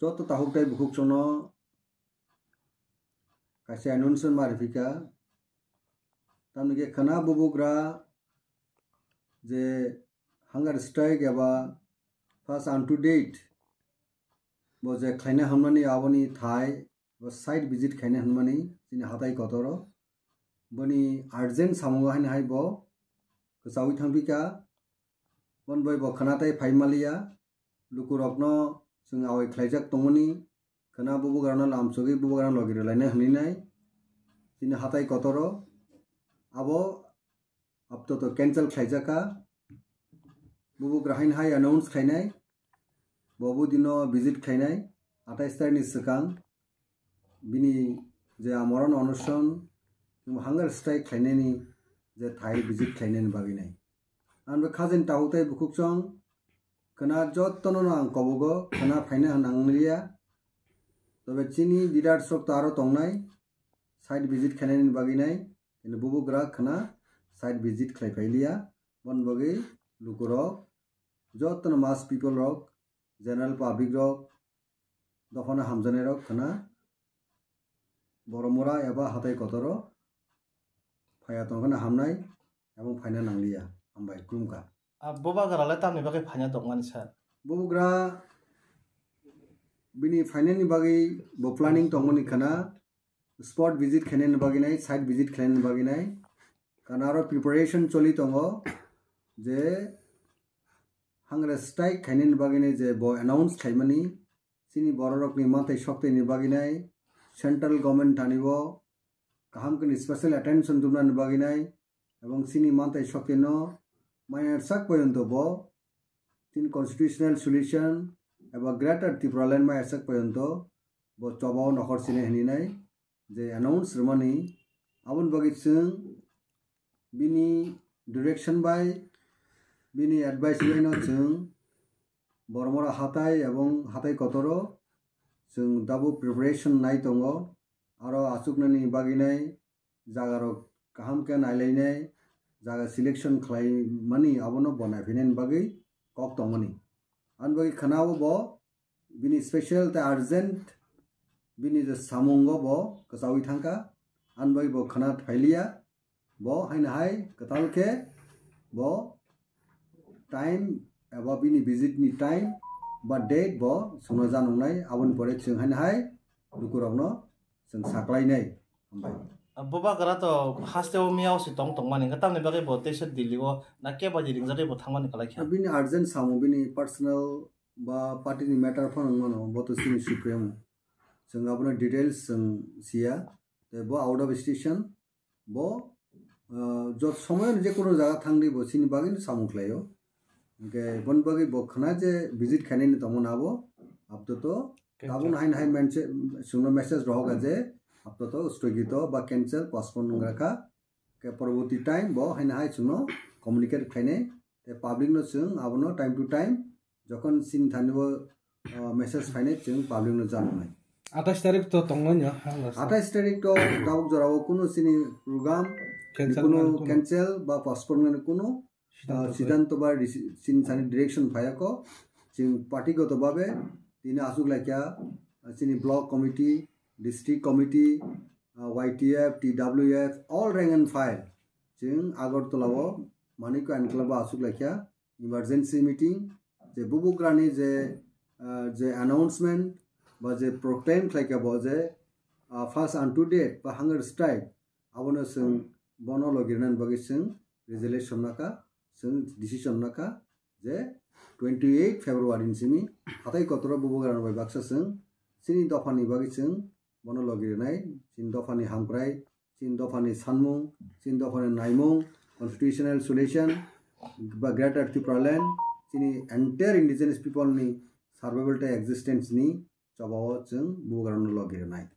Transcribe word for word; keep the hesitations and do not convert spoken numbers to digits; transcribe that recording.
Joto takhuk tei bukhuk chwngno kaisa announcement ma rwphika. Tamni khe khwna bubugra je hunger strike eba fast unto death bo je khlaina hwnmani aboni thai bo site visit khaina hwnmani chini hatai kotoro. Boni urgent samungo haino hai bo kwchaui thangphika. Bon bai bo khwna tei phai maliya. Lukurokno chwng awai khlaijak tongmani, khwna bubugrano lamsogwi bubugrano logi rwlaina hwnwi nai. Chini hatai kotoro abo aptoto cancel khlaijakha. Bubugra haino hai announce khlainai, bo budino visit khlainai, atais tarikni swkang bini je amoron onoson hunger strike khlainani je thai visit khlainani bagwi nai. Ang bw khajani takhuk tei bukhuk chwng khwna jotono no ang kobogo, khwna phaina hwnna ang liya. Tobe chini leaders rok to aro tongnai, site visit khlainani bagwi nai, kintu bubugra khwna site visit khlai phai liya. Bon bagwi lukurok, jotono mass people rok, general public rok, dophano hamjaknai rok khwna Boromura eba hatai kotoro phaiya tongkhana hamnai ebong phaina nangliya. Hambai, khulumkha. Ah, bubagra le tamni bagwi phaina tongmani sir? Bubugra bini phainani bagwi bo planning tongmani khwna spot visit khainani bagwi nai, site visit khainani bagwi nai. Khwna aro preparation choli tongo je hunger strike khainani bagwi nai je bo announce khaimani. Chini bororokni manthai soktaini bagwi nai central government thani bo kaham khe ni special attention tubnani bagwi nai, ebong chini manthai soktaino maya sak poyonto bo chini constitutional solution eba Greater Tipraland maya sak poyonto bo chobao nokhor sini hini nai je announce rwmani. Aboni bagwi chwng bini direction bai, bini advice baino chwng Boromura hatai ebong hatai kotoro chwng tabuk preparation nai tongo. Aro achuknani bagwi nai jagarok kaham khe nailainai, jaga selection khlaimani abono bo naiphainani bagwi kok tongmani. Ani bagwi khwnao bo bini special tei urgent bini je samungo bo kwchaui thangkha, ani bagwi bo khwna phailiya. Bo haino hai kwtal khe bo time eba bini visit ni time ba date bo chwngno janoknai, aboni pore chwng haino hai lukurokno chwng saklainai. Hambai. Bubagra to hasteo miyao se tong tongmani, hwnkhe tamni bagwi bo teisa Delhi o na kebadi ringjagwi bo thangmani kwlai kha? Bini urgent samung, bini personal ba party ni matter phano wngmano, bo to chini supremo. Chwng abono details chwng siya. Tei bo out of station, bo, ah, jot somoy je kono jaga thangdi bo chini bagwi no samung khlaio. Hwnkhe boni bagwi bo khwna je visit khainani tongmani abo, aptoto Cancel. Tabuk haino hai mense-, chwngno message rohoka je aptoto sthogito ba cancel, postpone wngrakha. Ke porborti time bo haino hai chwngno communicate khainai. Tei public no chwng abono time to time jokhon chini thani bo, ah, message phainai chwng public no janoknai. Atais tarik to tongnai no, ha, last. Atais tarik to tabuk jorao kunu chini program Cancel kunu mani kunu. Cancel ba postpone mani kunu, ah, Siddhanto. Siddhanto ba risi-, chini thani direction phayako. Chwng party goto babe tini aswk laikha, ah, chini block committee, district committee, ah, Y T F, T W F, all rank and file. Chwng Agartala o Manikya Enclave o aswk laikha. Emergency meeting, je bubugrani je, ah, je announcement ba je proclaim khlaikha bo je, ah, fast unto death ba hunger strike, abono chwng bono logi rwnani bagwi chwng resolution nakha, chwng decision nakha je twenty eight February ni simi hatai kotoro bubugrano bai baksa chwng chini dophani bagwi chwng bono logi rwnai, chini dophani hamkrai, chini dophani sanmung, chini dophani naimung, constitutional solution, ba Greater Tipraland, chini entire indigenous people ni survival tei existence ni chobao chwng bubagrano logi rwnai.